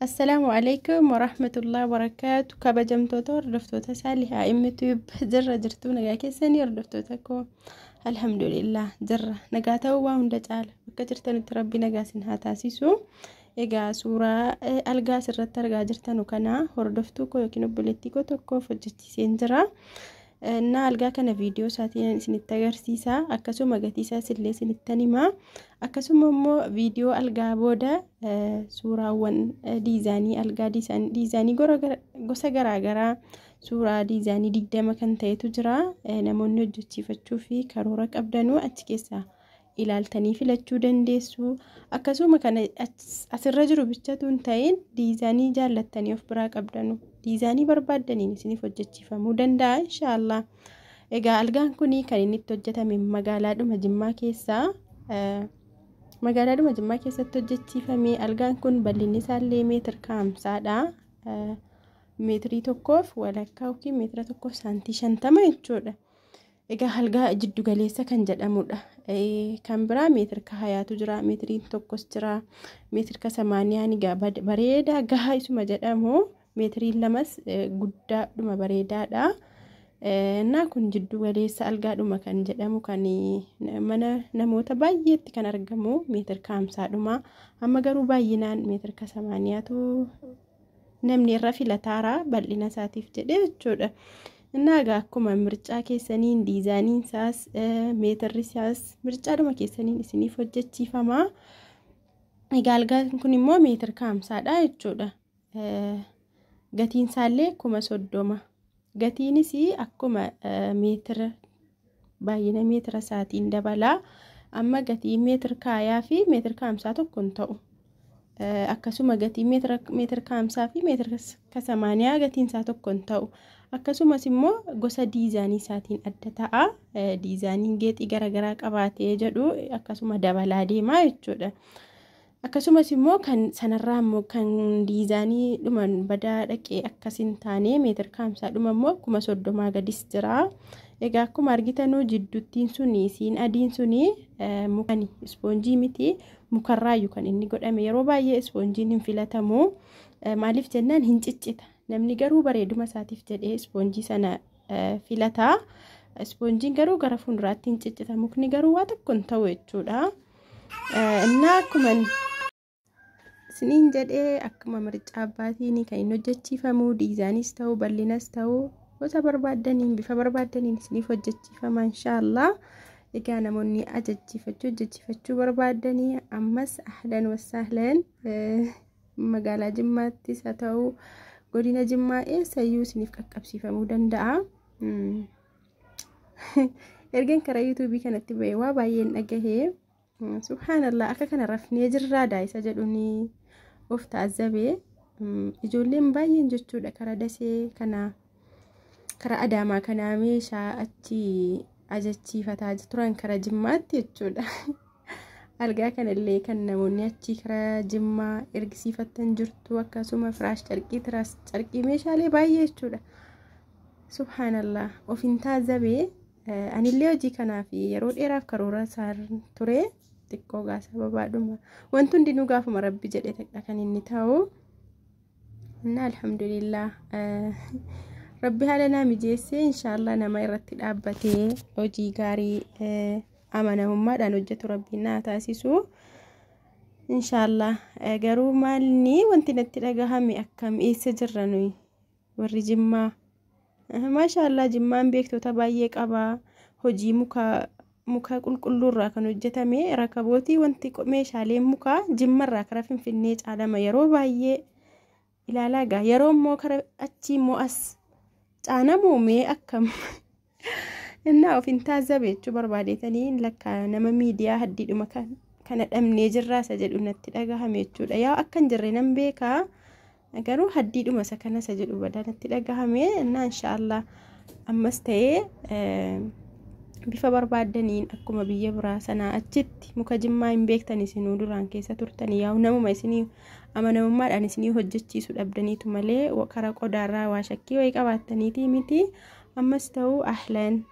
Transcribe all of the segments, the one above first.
Assalaamu alaikum warahmatullahi wabarakaatu. Kabajamtoota hordoftoota Saalihaa Immitube, jirra jirtuu? Nagaa keessanii hordoftoota koo? Alhamdulillah, jirra. Nagaa ta'uu waa hunda caala. Bakka jirtanitti Rabbi nagaa isin haa taasisu. Egaa suuraa algaa asirratti argaa jirtanu kana hordoftuu koo yookiin obboleettii koo tokkoof hojjechiiseen jira. Na algaa kana viidiyoo isaatiin isinitti agarsiisa. Akkasuma gatii isaas illee isinittan hima. Akkasuma immoo viidiyoo algaa booda suuraawwan diizaanii algaa diizaanii gosa garaagaraa suuraa diizaanii 20 kan ta'etu jira. Namoonni hojjechiifachuu fi karoora qabdanuu achi keessaa ilaaltanii filachuu dandeessu. Akkasuma kana asirra jiru bichatu hin ta'in, diizaanii jaallattanii of biraa qabdanu diizaanii barbaaddaniin isiniif hojjechiifamuu danda'a, inshaallah. Egaa algaan kun kan inni itti hojjetame magaalaadhuma Jimmaa keessaa, magaalaadhuma Jimmaa keessatti hojjechiifame. Algaan kun bal'inni isaallee meetira 50dha. Meetirii tokkoof walakkaa yookiin meetira tokkoof saantii 50 jechuudha. Egaa algaa jiddu galeessa kan jedhamudha. Kan biraa meetira 20tu jira, meetiriin tokkos jira, meetira 80 egaa bareedaa gahaa isuma jedhamu, meetiriin lamas guddaadhuma bareedaadha. Innaa kun jiddu galeessa algaadhuma kan jedhamu, kan mana namoota baay'eetti kan argamu meetira 50dhuma. Amma garuu baay'inaan meetira 80tu namni irra filataara bal'ina isaatiif jedhee jechuudha. Innaa egaa akkuma mircaa keessaniin diizaaniin isaas meetirri isaas mircaadhuma keessaniin isiniif hojjechiifama. Egaa algaan kun immoo meetira 50dha jechuudha. Gatiin isaallee 30,000. Gatiinis akkuma meetira baay'ina meetira isaatiin dabala. Amma gatiin meetira 20 fi meetira 50 tokko hin ta'u. Akkasuma gatiin meetira 50 fi meetira 80 gatiin isaa tokko hin ta'u. Akkasumas immoo gosa diizaanii isaatiin adda ta'a. Diizaaniin geexii garaagaraa qabaatee jedhu akkasuma dabalaa deemaa jechuudha. Akkasumas immoo kan sanarraa immoo kan diizaanii dhuman badaa dhaqee akkas hin taane meetira 50dhuma immoo 30,000 gadis jira. Egaa akkuma argitanuu jidduttiin suni siin adiin suni mukani, ispoonjii miti, mukarraayyuu kan inni godhame. Yeroo baay'ee ispoonjiin hin filatamu. Maaliif jennaan hin ciccita. Namni garuu bareeduma isaatiif jedhee ispoonjii sana filata. Ispoonjiin garuu gara fuulduraatti hin ciccita. Mukni garuu waa tokko hin ta'u jechuudha. Innaa akkuma isiniin jedhee akkuma mircaa abbaatiin kan inni hojjechiifamu, diizaanis ta'u bal'inas ta'u gosa barbaaddaniin bifa barbaaddaniin isiniif hojjechiifama, inshaallah. Egaa namoonni ajajjiifachuu hojjechiifachuu barbaaddanii ammas ahlan wassahlan, magaalaa Jimmaattis haa ta'u godina Jimmaa eessayyuu isiniif qaqqabsiifamuu danda'a. Ergan karaa yuutuubii kanatti ba'e waa baay'een dhagahee, subhaanallah, akka kana rafnee jirraa daa'isa jedhuun of taazabee. Ijoolleen baay'een jechuudha karaa Dasee kana, karaa Adaamaa kanaa meeshaa achi ajachiifataa turan karaa Jimmaatti jechuudha. Algaa kanallee kan namoonni achii karaa Jimmaa ergisiifattan jirtu, akkasuma firaash carqii, tiraas carqii, meeshaalee baay'ee jechuudha. Subhaanallah, of hin taazabee. Anillee hojii kanaaf yeroo dheeraaf karoora isaa ture, xiqqoo gaa sababaadhuma wanti hundinuu gaafuma Rabbi jedhe kan inni ta'u. Inna alhamdulillah, Rabbi haala naa mijeessee, inshaallah nama irratti dhaabbatee hojii gaarii amanamummaadhaan hojjetu Rabbiin naa taasisu. Inshaallah garuu maalni wanti natti dhagahame, akkam eessa jirra nuyi warri Jimmaa? Maashaallah, Jimmaan beektota baay'ee qaba. Hojii mukaa, muka qulqulluurraa kan hojjetame rakabootii, wanti meeshaaleen mukaa Jimmarraa kara Finfinnee caalama yeroo baay'ee ilaalaa. Gaa yeroo immoo kara achii immoo as caanamu mee akkam? Innaa of hin taazzabe jechuu barbaadeetanii, lakka nama miidiyaa haddiidhuma kana dhabnee jirraa isa jedhu natti dhagahame jechuudha. Yaa akka hin jirre nan beekaa, garuu haddiidhuma isa kana isa jedhu badaa natti dhagahame. Innaa inshaallah ammas ta'ee bifa barbaaddaniin akkuma biyya biraa sanaa achitti muka Jimmaa hin beektan, isinuu duraan keessa turtanii, yaa'u namuma isinii amanamummaadhaan isinii hojjechiisu dhabdaniitu malee karaa qodaarraa waa shakkii wayii qabaattaniitii miti. Ammas ta'uu ahlan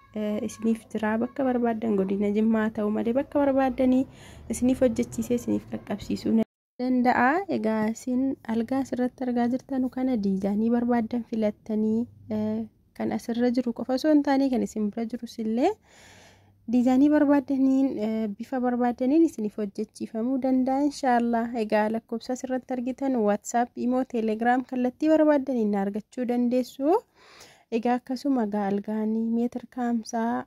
isiniif jira, bakka barbaaddan godina Jimmaa ta'u malee bakka barbaaddanii isiniif hojjechiisee isiniif qaqqabsiisuu. Danda'a. Egaa isin algaa asirratti argaa jirtan kana diizaayinii barbaaddan filattanii, kan asirra jiru qofa osoo hin taane kan isin bira jirus illee diizaayinii barbaaddaniin, bifa barbaaddaniin isiniif hojjechiifamuu danda'a inshaallah. Egaa lakkoofsa asirratti argitan WhatsApp, Imo, Telegram kallattii barbaaddaniin argachuu dandeessu. Egaa akkasuma egaa algaanii meetir kaamsaa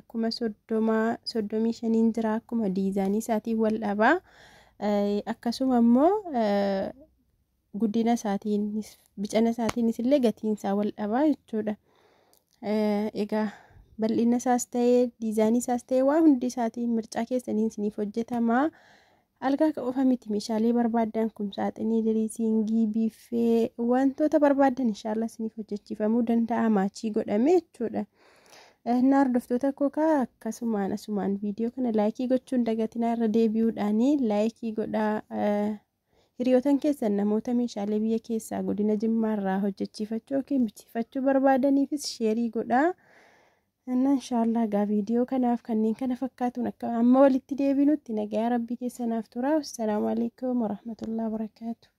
30,000, 35n jira, akkuma diizaayinii isaatiin wal dhabaa. Akkasuma immoo guddina isaatiinis bicana isaatiinis illee gatiin isaa wal dhabaa jechuudha. Egaa bal'ina isaas ta'ee diizaayinii isaas ta'ee waa hundi isaatiin mircaa keessaniin isiniif hojjetama. Algaa qofa miti, meeshaalee barbaaddan kumsaaxinii, diriisiingii, biiffee, wantoota barbaaddan inshaallah isiniif hojjechiifamuu danda'a maachii godhame jechuudha. Na hordoftoota koo akkasumaan asumaan viidiyoo kana laayikii gochuun dagatinaa, irra deebi'uudhaanii laayikii godhaa. Hiriyootan keessan namoota meeshaalee biyya keessaa godina Jimmaarraa hojjechiifachuu yookiin bichifachuu barbaadaniifis sheerii godhaa. Inna inshaallah egaa viidiyoo kanaaf kanneen kana fakkaatuun akka amma walitti deebinutti nagayaa rabbii keessanaaf tura. Assalaamu alaikum warahmatullahi wabarakaatu.